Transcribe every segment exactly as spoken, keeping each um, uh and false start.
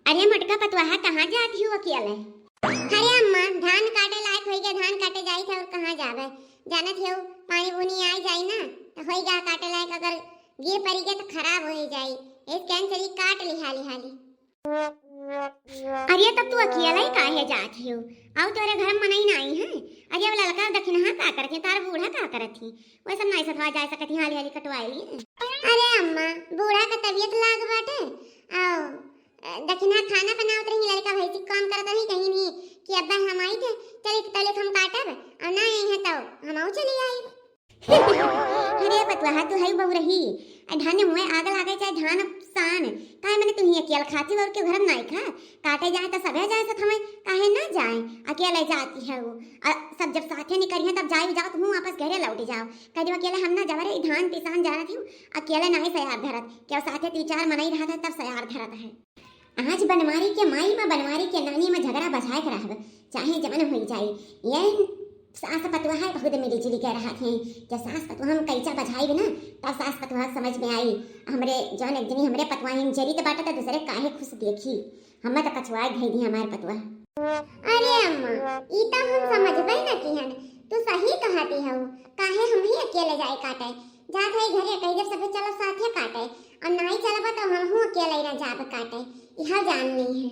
अरे मोटका पतोहा, कहाँ जात हियो अकेले? अरे अम्मा, धान काटे लायक होई गए, धान काटे जाई थे और कहाँ जावे? जानत हियो, पानी बुनी आई जाई ना, तो होई गा काटे लायक, अगर गिर पड़ी गए तो खराब हो जाई। इस कैन चली काट ली हाली हाली। अरे तब तू अकेले ही काहे जात हियो? आओ तोरे घर में मनई नाई है। अरे अब ललका दखिनहा का करत ही, तार बूढ़ा का करत ही? वैसे नाई सथवा जा सकत ही, हाली हाली कटवाई लिए। अरे अम्मा, बूढ़ा का तबीयत लाग बाटे। आओ, अ, दखिनहा खाना बनावत रही, लड़का भैंसी के काम करत रही, कहीं नहीं कि अब्बा हम आई थे, चली तो तले हम काटब, और ना आई है तो हम आऊ चली आई। अरे पतोहा, तू है बहु रही। आ धान मुँहे आग लागे चाहे धान सान, काहे मने तू ही अकेल खाती और के घर में नाई खा? काटे जाए तो सभे जाए साथ में, काहे ना जाए? अकेले जाती है वो। आ, सब जब साथे नहीं करिए तब जाए जाओ, तुम वापस घरे लौट जाओ। कह दो अकेले हम ना जबर है, धान पिसान जानत हूँ, अकेले नाई सयार धरत, क्या साथे तीन चार मनई रहत है तब सयार धरत है। आज बनवारी के माई मा बनवारी के नानी मा झगड़ा बझाए के रहब, चाहे जवन होई जाई। ये सास पतोहा बहुत मिली जुली के रहत हैं। जब सास पतोहा हम कैचा बझाइब ना, तब सास पतोहा समझ में आई। हमरे जौन एक जनी हमरे पतोहा हम जरी त बाटे त दूसरे काहे खुश देखी। हमें तो कछुआ धई दी हमार पतोहा। अरे अम्मा, ई त हम समझबे न किहन। तू सही कहती हऊ, काहे हम ही अकेले जाए काटे? जात है घरे कही जब सभे चलो साथे काटे, और नाई चलबा तो हम हूँ अकेले ना जाब काटे। यह जान नहीं है।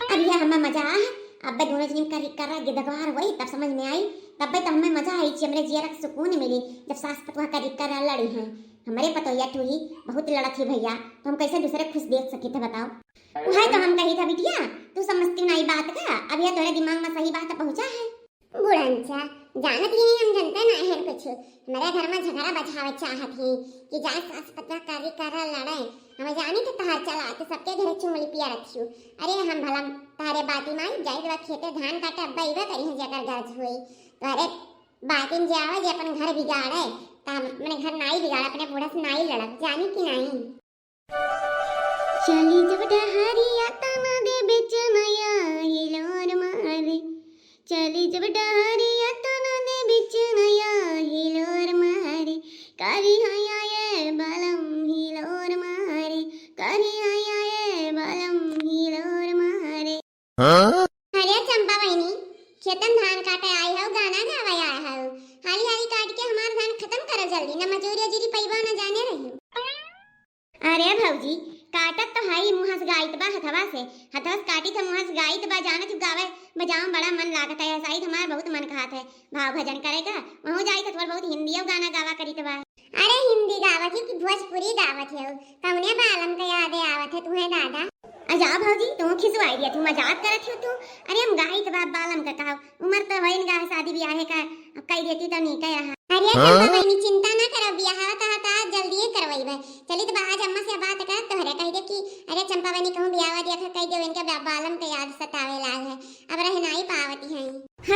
अब यह हमें मजा आ है, अब दोनों जनी करी कर गिदगवार वही तब समझ में आई, तब तो हमें मजा आई, हमरे जियरा के सुकून मिली जब सास पतोहा करी कर लड़ी हैं। हमरे पतोहिया टूही बहुत लड़त ही भैया, तो हम कैसे दूसरे खुश देख सकी थे बताओ? वह तो हम कही था बिटिया, तू समझती नाई बात का, अब यह तोरे दिमाग में सही बात पहुँचा है। बुढ़नचा, जानत ही हम जनते ना हैं कुछ। हमारे घर में झगड़ा बझावे चाहत ही कि जाए सास पतोहा करी कर लड़े। हम जानी तो तहार चला, तो सबके घरे चुंगली पिया रखियो। अरे हम भला तहरे बाती माई जाई देवा खेते धान काटे, अब्बा इबे करी है जेकर गरज हुई। तो अरे बातिन जे आवे जे अपन घर बिगाड़े, त हम अपने घर नाई बिगाड़े, अपने बूढ़ा से नाई लड़ब, जानी कि नाई? चली जब डहरिया तना दे बेचनया हिलोर मारे, चली जब डहरिया तना दे बेचनया हिलोर मारे, करी हैया ये बलम हिलोर मारे, करी हैया ये बलम हिलोर मारे। हाँ? अरे चंपा बहिनी, खेतन धान काटे आई हऊ, गाना गावे आई हऊ, हाली हाली काट के हमार धान खत्म करो जल्दी, न मजूरी उजूरी पैबा न जाने रही। अरे भौजी, काटत तो हई, मुँह से गाइत बा हथवा से, हथवा से काटी तो मुँह से गाइत बा, जानत हू गावे बजावे में बड़ा मन लागत है, ऐसा ही हमारा बहुत मन कहत है भाव भजन करे का, वहूँ जाई तो थोड़ा बहुत हिंदियो गाना गावा करीत बा। अरे हिंदी गावत ही कि भोजपुरी गावत है, कौने बालम के यादे आवत है तुम्हें दादा? आ जा भौजी, तू खिसवाई दिया, तू मजाक करत हो तू। अरे हम गाइत बा बालम का कहा, उम्र तो होइन गा है शादी ब्याह का, अब कही देती तो नीक रहा। अरे हाँ? चंपा बहिनी, चिंता ना करो, ब्याह तहा तहा जल्दी ही करवाई बा। चली तो आज अम्मा से बात कर, तोहरे कह दे कि अरे चंपा बहिनी कहूँ ब्याह दिया था, कह दे इनके बा-, बालम के याद सतावे लाग है, अब रह नाई पावती है।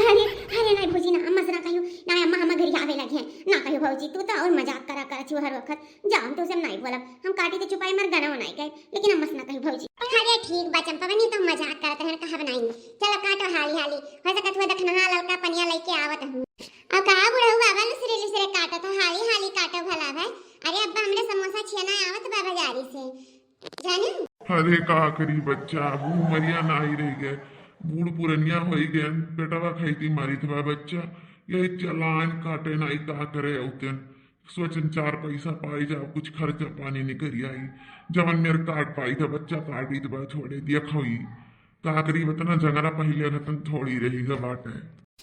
अरे, अरे नाई भौजी ना, अम्मा से ना कहियो, ना अम्मा हमार घरी आवे लगी है, ना कहियो भौजी, तू तो और मजाक करा करत हो हर वक्त। जाओ, हम तो उसे नाई बोलब, हम काटी तो चुपाई मर गना नाई गए, लेकिन अम्मा से ना कहियो भौजी। अरे ठीक बा चंपा बहिनी, तो मजाक करत रहन, कहब नाई। चलो काटो हाली हाली, हो सकत हुआ दखनहा ललका पनिया लेके आवत हूँ। अब का बुढ़ऊ बाबा लुसरे लुसरे काटत हो, हाली हाली काटो भला भाई। अरे अब्बा हमरे समोसा छियाना आवत बा बाजारी से, जाने? अरे का करी बच्चा, अब उमरिया नाई रह गए, बूढ़ पुरनिया होई गए, पेटवा खाई ती मारी थवा बच्चा, यही चलान काटे नाई का करे औते। सोचन चार पैसा पाई जाओ, कुछ खर्चा पानी निकल आई। जवन मेर काट पाई था बच्चा, काट दी तो बा, छोड़े दिया खोई। का करी, बतना जंगला पहिले रतन थोड़ी रही है बाटे।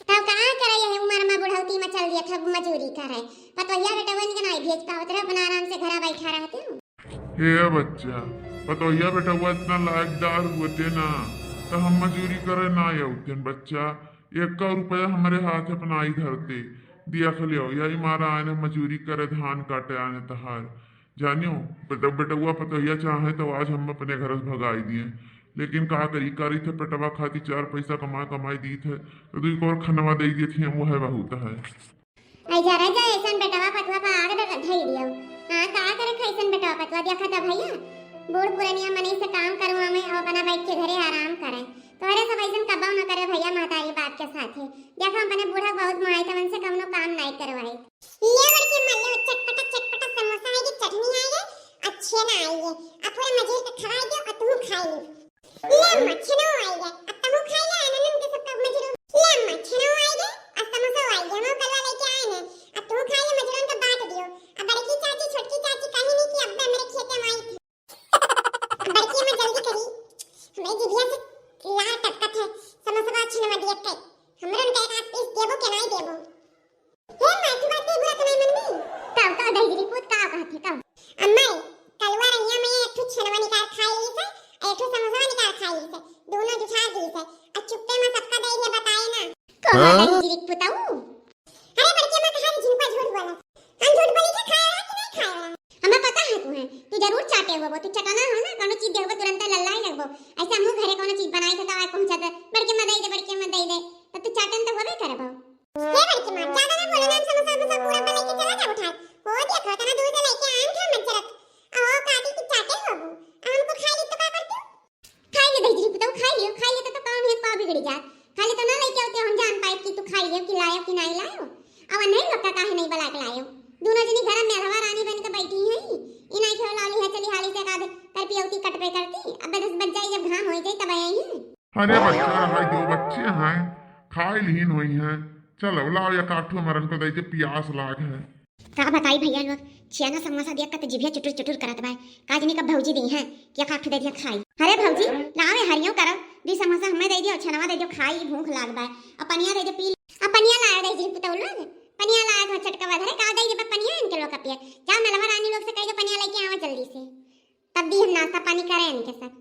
तब का करे, यही उम्र में बुढ़ौती में चल दिया था मजूरी करे। पतोहिया बेटवन के नाई भेज पावत रहे, अपना आराम से घरा बैठा रहते हो। हे बच्चा, पतोहिया बेटवा इतना लायकदार होते ना, तो हम मजूरी करे ना आउते बच्चा। एक रुपया हमारे हाथ अपना आई धरते, दिया खलियो, यही मारा आने मजूरी करे, धान काटे आने तहार। जानियो, बेटा, बेटउआ पतोहिया चाहे तो आज हम अपने घर से भगाई दिए, लेकिन का करी, करी थे पेटवा खातिर चार पैसा कमा कमाई दी थे, तो दुई को और खनवा दे दिए थे, वो है बहुत है। ऐ जा रे जा, ऐसन बेटवा पतवा पर आग ध-, धई दियो। हाँ, का करे खैसन बेटवा पतवा, देखा था भैया, बूढ़ पुरनिया मनई से काम करवा में और अपना बैठ के घरे आराम करे। तोहरे सब ऐसन कब्बो न करे भैया महतारी बाप के साथे। देखा अपने बूढ़ा बहुत माई तवन से कवनो काम नहीं करवाई। ले बड़की अम्मा, ले चटपटा चटपटा समोसा है, ये चटनी आई है, अच्छे ना आई है। अब पूरे मजे से खवाई दो और तुम खाई लो। ले अम्मा, छेनो आई गए, अब तमहू खाई ले, आनंद के सबका मजरू। ले अम्मा, छेनो आई गए, अब समोसा आई गए, हम कलवा लेके आए हैं, अब तू खाई ले, मजरून का बांट दियो। अब बड़की चाची, छोटकी चाची कहीं नहीं कि अब हमरे खेते में आई थी। अब बड़की अम्मा जल्दी करी, हमरे जिभिया से लार टपकत है, समोसा अच्छे नवा दिया कई, हमरे उनका एक आध पीस देबो के नहीं देबो? हे माई, तू बात नहीं बुरा तो नहीं मन में? का, का दहिजरी पूत का कहत है, का? अम्मा, कलवा रहिया में एक ठो छेनवा निकाल खाई ली से, एक ठो समोसा निकाल खाई ली से, दोनों जुठा दी से, और चुप्पे में सबका दे ये बताए ना। कहा हाँ? दहिजरी पुताऊ? अरे बड़के माँ कहा रे झिनका झूठ बोला। हम झूठ बोली के खाए रहा कि नहीं खाए रहा? हमें पता है तू है, तू जरूर चाटे होबो, तू चटना हो ना, कोनो चीज देखबो तुरंत लल्लाई लगबो। ऐसे हमहू घरे कोनो चीज बनाई तो आए पहुंचा दे, बड़के माँ दे दे, बड़के माँ दे दे, तो तू चाटन तो होबे करबो। हे बड़की माँ, ज्यादा ना बोलो ना, हम समोसा, समोसा पूरा बनाई के चला जाबो ठार। हो देखो, इतना दूर से लेके आए हम, मत जरत। आओ, काटी की चाटे होबो। आ हमको खाई ली तो का करती? खाई ले दहिजरी पुताऊ, खाई लियो, खाई ले तो, तो काम है, का बिगड़ी जात। खाई ले तो ना लेके आते, हम जान पाए कि तू खाई लियो, कि लायो, कि नहीं लायो। अब नहीं लोग का काहे नहीं बला के लायो? दोनों जनी घर में अधवा रानी बन के बैठी हैं। ई नहीं खेल लाली है, चली हाली से का दे, कर पियौती कटबे करती। अब दस बज जाई, जब घाम हो जाई, तब आई हैं। अरे बच्चा है, दो बच्चे हैं, खाए लीन हुई हैं। चलो लाओ, या काठू मरन को दे दे, पियास लाग है। का बताई भैया लोग, छियाना समोसा दिया कत जिभिया चुटुर चुटुर करत बाय। का जनी कब भौजी दी हैं कि एक आध दे दिया खाई। अरे भौजी, लाओ ये हरियो करो, दी समोसा हमें दे दियो, छनवा दे दियो, खाई भूख लाग बाय। अब पनिया दे दियो, पी। अब पनिया लाया दे जी पुतौ लोग, पनिया लाया तो चटका बधरे का दे दियो, पनिया इनके लोग का पिए। जा मेलवा रानी लोग से कह दो पनिया लेके आवा जल्दी से, तब दी हम नाश्ता पानी करें इनके साथ।